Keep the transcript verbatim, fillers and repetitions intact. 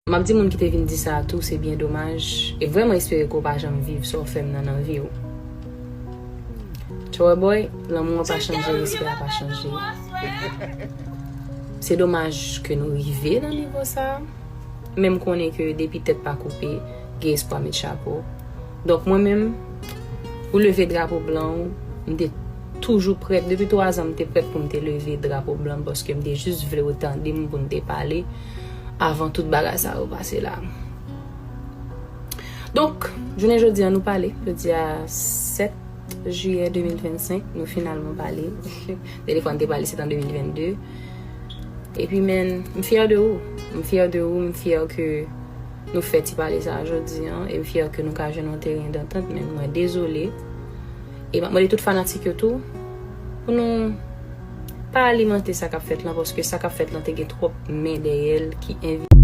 M ap di moun ki te vin di sa a tou, se byen domaj. E vrèman espere ke w pa janm viv sa w fè m nan nan vi w. Chaweboy, lanmou an pa chanje, respè a pa chanje. Se domaj ke nou rive nan nivo sa a. Men m konnen ke depi tèt pa koupe, gen espwa met chapo. Donk mwen menm, pou leve drapo blan ou, m te toujou prèt. Depi twa zan, m te prèt pou m te leve drapo blan m, paske m te jis vle w tande m pou n te pale avan tout bagay sa yo pase la. Donk, jounen jodi a nou pale. Jodi a sèt jiyè de mil vennsenk, nou finalman pale. Telefòn te pale, se t an de mil vennde. Epi, men, m fyè de ou. M fyè de ou, m fyè ke nou fè ti pale sa a jodi an, e m fyè ke nou ka jwenn yon teren dantant, men mwen dezole. E m ap mande tout fanatik yo tou, pou nou pa alimante sa k ap fèt lan, paske sa k ap fèt lan te gen twòp men dèyè l ki envi